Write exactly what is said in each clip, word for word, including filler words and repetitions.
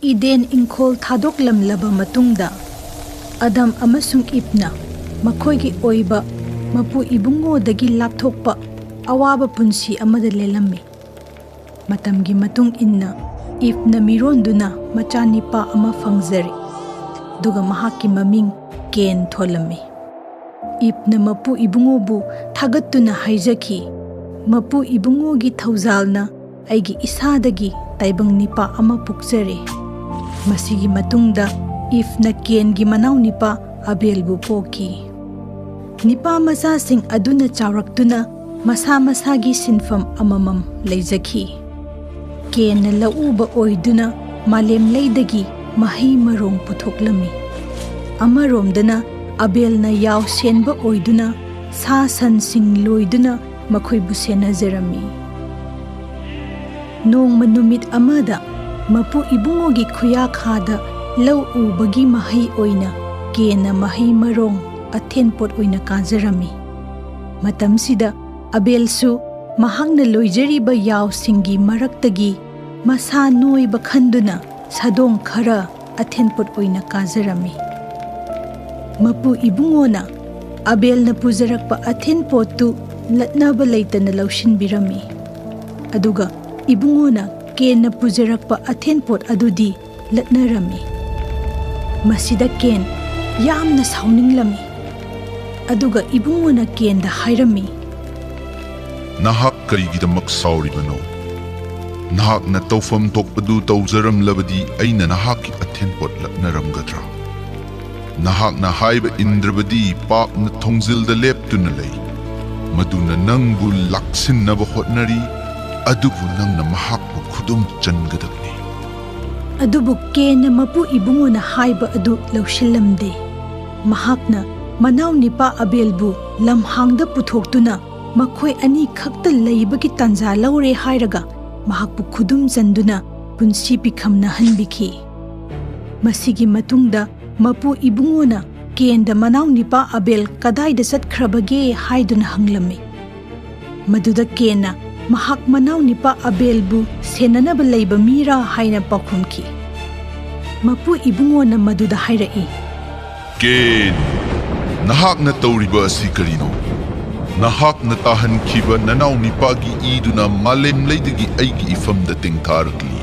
Eden ꯏꯪꯈꯣꯜ ꯊꯥꯗꯣꯛꯂꯝꯂꯕ ꯃꯇꯨꯡꯗ, ꯑꯗꯝ ꯑꯃꯁꯨꯡ ꯏꯞꯅ ꯃꯈꯣꯏꯒꯤ ꯑꯣꯏꯕ ꯃꯄꯨ ꯏꯕꯨꯡꯉꯣꯗꯒꯤ ꯂꯥꯞꯊꯣꯛꯄ ꯑꯋꯥꯕ ꯄꯨꯟꯁꯤ ꯑꯃꯗ ꯂꯦꯜꯂꯝꯃꯤ꯫ ꯃꯇꯝꯒꯤ ꯃꯇꯨꯡ ꯏꯟꯅ ꯏꯞꯅ ꯃꯤꯔꯣꯟꯗꯨꯅ ꯃꯆꯥꯅꯤꯄꯥ ꯑꯃ ꯐꯪꯖꯔꯦ, ꯑꯗꯨꯒ ꯃꯍꯥꯛꯀꯤ ꯃꯃꯤꯡ ꯀꯦꯟ ꯊꯣꯜꯂꯝꯃꯤ꯫ ꯏꯞꯅ ꯃꯄꯨ ꯏꯕꯨꯡꯉꯣꯕꯨ ꯊꯥꯒꯠꯇꯨꯅ ꯍꯥꯏꯖꯈꯤ, "ꯃꯄꯨ ꯏꯕꯨꯡꯉꯣꯒꯤ ꯊꯧꯖꯥꯜꯅ ꯑꯩꯒꯤ ꯏꯁꯥꯗꯒꯤ ꯇꯥꯏꯕꯪ ꯅꯤꯄꯥ ꯑꯃ ꯄꯣꯛꯆꯔꯦ꯫" ꯃꯁꯤꯒꯤ ꯃꯇꯨꯡꯗ ꯏꯞꯅ ꯀꯦꯟꯒꯤ ꯃꯅꯥꯎ ꯅꯤꯄꯥ ꯑꯕꯦꯜꯕꯨ ꯄꯣꯛꯈꯤ꯫ ꯅꯤꯄꯥ ꯃꯆꯥꯁꯤꯡ ꯑꯗꯨꯅ ꯆꯥꯎꯔꯛꯇꯨꯅ ꯃꯁꯥ ꯃꯁꯥꯒꯤ ꯁꯤꯟꯐꯝ ꯑꯃꯃꯝ ꯂꯩꯖꯈꯤ꯫ ꯀꯦꯟꯅ ꯂꯧꯎꯕ ꯑꯣꯏꯗꯨꯅ ꯃꯥꯂꯦꯝ ꯂꯩꯗꯒꯤ ꯃꯍꯩ ꯃꯔꯣꯡ ꯄꯨꯊꯣꯛꯂꯝꯃꯤ꯫ ꯑꯃꯔꯣꯝꯗꯅ ꯑꯕꯦꯜꯅ ꯌꯥꯎ ꯁꯦꯟꯕ ꯑꯣꯏꯗꯨꯅ ꯁꯥ ꯁꯟꯁꯤꯡ ꯂꯣꯏꯗꯨꯅ ꯃꯈꯣꯏꯕꯨ ꯁꯦꯟꯅꯖꯔꯝꯃꯤ꯫ ꯅꯣꯡꯃ ꯅꯨꯃꯤꯠ ꯑꯃꯗ ꯃꯄꯨ ꯏꯕꯨꯡꯉꯣꯒꯤ ꯈꯨꯌꯥꯈꯥꯗ ꯂꯧ ꯎꯕꯒꯤ ꯃꯍꯩ ꯑꯣꯏꯅ ꯀꯦꯟꯅ ꯃꯍꯩ ꯃꯔꯣꯡ ꯑꯊꯦꯟꯄꯣꯠ ꯑꯣꯏꯅ ꯀꯥꯖꯔꯝꯃꯤ꯫ ꯃꯇꯝꯁꯤꯗ ꯑꯕꯦꯜꯁꯨ ꯃꯍꯥꯛꯅ ꯂꯣꯏꯖꯔꯤꯕ ꯌꯥꯎꯁꯤꯡꯒꯤ ꯃꯔꯛꯇꯒꯤ ꯃꯁꯥ ꯅꯣꯏꯕ ꯈꯟꯗꯨꯅ ꯁꯥꯗꯣꯡ ꯈꯔ ꯑꯊꯦꯟꯄꯣꯠ ꯑꯣꯏꯅ ꯀꯥꯖꯔꯝꯃꯤ꯫ ꯃꯄꯨ ꯏꯕꯨꯡꯉꯣꯅ ꯑꯕꯦꯜꯅ ꯄꯨꯖꯔꯛꯄ ꯑꯊꯦꯟꯄꯣꯠꯇꯨ ꯂꯠꯅꯕ ꯂꯩꯇꯅ ꯂꯧꯁꯤꯟꯕꯤꯔꯝꯃꯤ꯫ ꯑꯗꯨꯒ ꯏꯕꯨꯡꯉꯣꯅ ꯀꯦꯟꯅ ꯄꯨꯖꯔꯛꯄ ꯑꯊꯦꯟꯄꯣꯠ ꯑꯗꯨꯗꯤ ꯂꯠꯅꯔꯝꯃꯤ꯫ ꯃꯁꯤꯗ ꯀꯦꯟ ꯌꯥꯝꯅ ꯁꯥꯎꯅꯤꯡꯂꯝꯃꯤ꯫ ꯑꯗꯨꯒ ꯏꯕꯨꯡꯉꯣꯅ ꯀꯦꯟꯗ ꯍꯥꯏꯔꯝꯃꯤ, "ꯅꯍꯥꯛ ꯀꯔꯤꯒꯤꯗꯃꯛ ꯁꯥꯎꯔꯤꯕꯅꯣ? ꯅꯍꯥꯛꯅ ꯇꯧꯐꯝ ꯊꯣꯛꯄꯗꯨ ꯇꯧꯖꯔꯝꯂꯕꯗꯤ ꯑꯩꯅ ꯅꯍꯥꯛꯀꯤ ꯑꯊꯦꯟꯄꯣꯠ ꯂꯠꯅꯔꯝꯒꯗ꯭ꯔꯥ? ꯅꯍꯥꯛꯅ ꯍꯥꯏꯕ ꯏꯟꯗ꯭ꯔꯕꯗꯤ ꯄꯥꯞꯅ ꯊꯣꯡꯖꯤꯜꯗ ꯂꯦꯞꯇꯨꯅ ꯂꯩ꯫ ꯃꯗꯨꯅ ꯅꯪꯕꯨ ꯂꯥꯛꯁꯤꯟꯅꯕ ꯍꯣꯠꯅꯔꯤ, ꯑꯗꯨꯕꯨ ꯅꯪꯅ ꯃꯍꯥꯛꯄꯨ ꯈꯨꯗꯨꯝ ꯆꯟꯒꯗꯕꯅꯤ꯫" ꯑꯗꯨꯕꯨ ꯀꯦꯟꯅ ꯃꯄꯨ ꯏꯕꯨꯡꯉꯣꯅ ꯍꯥꯏꯕ ꯑꯗꯨ ꯂꯧꯁꯤꯜꯂꯝꯗꯦ꯫ ꯃꯍꯥꯛꯅ ꯃꯅꯥꯎ ꯅꯤꯄꯥ ꯑꯕꯦꯜꯕꯨ ꯂꯝꯍꯥꯡꯗ ꯄꯨꯊꯣꯛꯇꯨꯅ ꯃꯈꯣꯏ ꯑꯅꯤ ꯈꯛꯇ ꯂꯩꯕꯒꯤ ꯇꯥꯟꯖꯥ ꯂꯧꯔꯦ ꯍꯥꯏꯔꯒ ꯃꯍꯥꯛꯄꯨ ꯈꯨꯗꯨꯝ ꯆꯟꯗꯨꯅ ꯄꯨꯟꯁꯤ ꯄꯤꯈꯝꯅꯍꯟꯕꯤꯈꯤ꯫ ꯃꯁꯤꯒꯤ ꯃꯇꯨꯡꯗ ꯃꯄꯨ ꯏꯕꯨꯡꯉꯣꯅ ꯀꯦꯟꯗ ꯃꯅꯥꯎ ꯅꯤꯄꯥ ꯑꯕꯦꯜ ꯀꯗꯥꯏꯗ ꯆꯠꯈ꯭ꯔꯕꯒꯦ ꯍꯥꯏꯗꯨꯅ ꯍꯪꯂꯝꯃꯤ꯫ ꯃꯗꯨꯗ ꯀꯦꯟꯅ ꯃꯍꯥꯛ ꯃꯅꯥꯎ ꯅꯤꯄꯥ ꯑꯕꯦꯜꯕꯨ ꯁꯦꯟꯅꯅꯕ ꯂꯩꯕ ꯃꯤꯔꯥ ꯍꯥꯏꯅ ꯄꯥꯎꯈꯨꯝꯈꯤ꯫ ꯃꯄꯨ ꯏꯕꯨꯡꯉꯣꯅ ꯃꯗꯨꯗ ꯍꯥꯏꯔꯛꯏ, "ꯀꯦꯟ, ꯅꯍꯥꯛꯅ ꯇꯧꯔꯤꯕ ꯑꯁꯤ ꯀꯔꯤꯅꯣ? ꯅꯍꯥꯛꯅ ꯇꯥꯍꯟꯈꯤꯕ ꯅꯅꯥꯎ ꯅꯤꯄꯥꯒꯤ ꯏꯗꯨꯅ ꯃꯥꯂꯦꯝ ꯂꯩꯗꯒꯤ ꯑꯩꯒꯤ ꯏꯐꯝꯗ ꯇꯦꯡꯊꯥꯔꯛꯂꯤ꯫"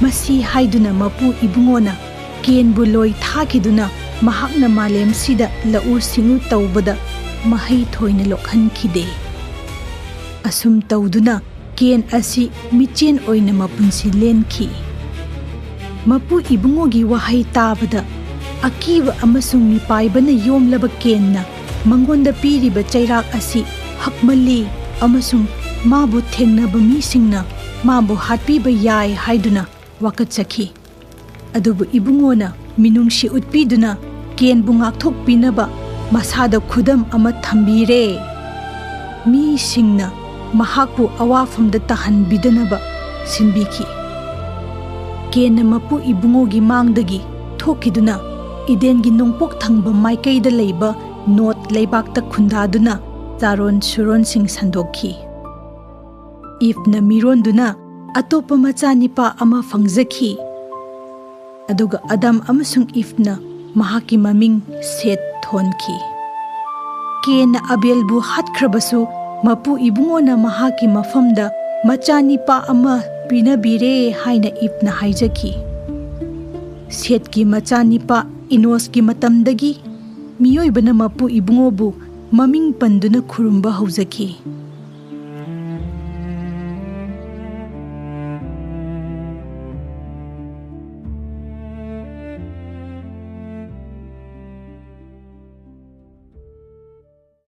ꯃꯁꯤ ꯍꯥꯏꯗꯨꯅ ꯃꯄꯨ ꯏꯕꯨꯡꯉꯣꯅ ꯀꯦꯟꯕꯨ ꯂꯣꯏ ꯊꯥꯈꯤꯗꯨꯅ ꯃꯍꯥꯛꯅ ꯃꯥꯂꯦꯝꯁꯤꯗ ꯂꯧꯎ ꯁꯤꯡꯎ ꯇꯧꯕꯗ ꯃꯍꯩ ꯊꯣꯏꯅ ꯂꯣꯛꯍꯟꯈꯤꯗꯦ꯫ ꯑꯁꯨꯝ ꯇꯧꯗꯨꯅ ꯀꯦꯟ ꯑꯁꯤ ꯃꯤꯆꯦꯟ ꯑꯣꯏꯅ ꯃꯄꯨꯟꯁꯤ ꯂꯦꯟꯈꯤ꯫ ꯃꯄꯨ ꯏꯕꯨꯡꯉꯣꯒꯤ ꯋꯥꯍꯩ ꯇꯥꯕꯗ ꯑꯀꯤꯕ ꯑꯃꯁꯨꯡ ꯃꯤꯄꯥꯏꯕꯅ ꯌꯣꯝꯂꯕ ꯀꯦꯟꯅ ꯃꯉꯣꯟꯗ ꯄꯤꯔꯤꯕ ꯆꯩꯔꯥꯛ ꯑꯁꯤ ꯍꯛꯃꯜꯂꯤ ꯑꯃꯁꯨꯡ ꯃꯥꯕꯨ ꯊꯦꯡꯅꯕ ꯃꯤꯁꯤꯡꯅ ꯃꯥꯕꯨ ꯍꯥꯠꯄꯤꯕ ꯌꯥꯏ ꯍꯥꯏꯗꯨꯅ ꯋꯥꯀꯠꯆꯈꯤ꯫ ꯑꯗꯨꯕꯨ ꯏꯕꯨꯡꯉꯣꯅ ꯃꯤꯅꯨꯡꯁꯤ ꯎꯠꯄꯤꯗꯨꯅ ꯀꯦꯟꯕꯨ ꯉꯥꯛꯊꯣꯛꯄꯤꯅꯕ ꯃꯁꯥꯗ ꯈꯨꯗꯝ ꯑꯃ ꯊꯝꯕꯤꯔꯦ꯫ ꯃꯤꯁꯤꯡꯅ ꯃꯍꯥꯛꯄꯨ ꯑꯋꯥꯐꯝꯗ ꯇꯥꯍꯟꯕꯤꯗꯅꯕ ꯁꯤꯟꯕꯤꯈꯤ꯫ ꯀꯦꯟꯅ ꯃꯄꯨ ꯏꯕꯨꯡꯉꯣꯒꯤ ꯃꯥꯡꯗꯒꯤ ꯊꯣꯛꯈꯤꯗꯨꯅ ꯏꯗꯦꯟꯒꯤ ꯅꯣꯡꯄꯣꯛ ꯊꯪꯕ ꯃꯥꯏꯀꯩꯗ ꯂꯩꯕ ꯅꯣꯗ ꯂꯩꯕꯥꯛꯇ ꯈꯨꯟꯗꯥꯗꯨꯅ ꯆꯥꯔꯣꯟ ꯁꯨꯔꯣꯟꯁꯤꯡ ꯁꯟꯗꯣꯛꯈꯤ꯫ ꯏꯚꯅ ꯃꯤꯔꯣꯟꯗꯨꯅ ꯑꯇꯣꯞꯄ ꯃꯆꯥꯅꯤꯄꯥ ꯑꯃ ꯐꯪꯖꯈꯤ꯫ ꯑꯗꯨꯒ ꯑꯗꯝ ꯑꯃꯁꯨꯡ ꯏꯚꯅ ꯃꯍꯥꯛꯀꯤ ꯃꯃꯤꯡ ꯁꯦꯠ ꯊꯣꯟꯈꯤ꯫ ꯀꯦꯟꯅ ꯑꯕꯦꯜꯕꯨ ꯍꯥꯠꯈ꯭ꯔꯕꯁꯨ, ꯃꯄꯨ ꯏꯕꯨꯡꯉꯣꯅ ꯃꯍꯥꯛꯀꯤ ꯃꯐꯝꯗ ꯃꯆꯥꯅꯤꯄꯥ ꯑꯃ ꯄꯤꯅꯕꯤꯔꯦ ꯍꯥꯏꯅ ꯏꯚꯅ ꯍꯥꯏꯖꯈꯤ꯫ ꯁꯦꯠꯀꯤ ꯃꯆꯥꯅꯤꯄꯥ ꯏꯅꯣꯁꯀꯤ ꯃꯇꯝꯗꯒꯤ ꯃꯤꯑꯣꯏꯕꯅ ꯃꯄꯨ ꯏꯕꯨꯡꯉꯣꯕꯨ ꯃꯃꯤꯡ ꯄꯟꯗꯨꯅ ꯈꯨꯔꯨꯝꯕ ꯍꯧꯖꯈꯤ꯫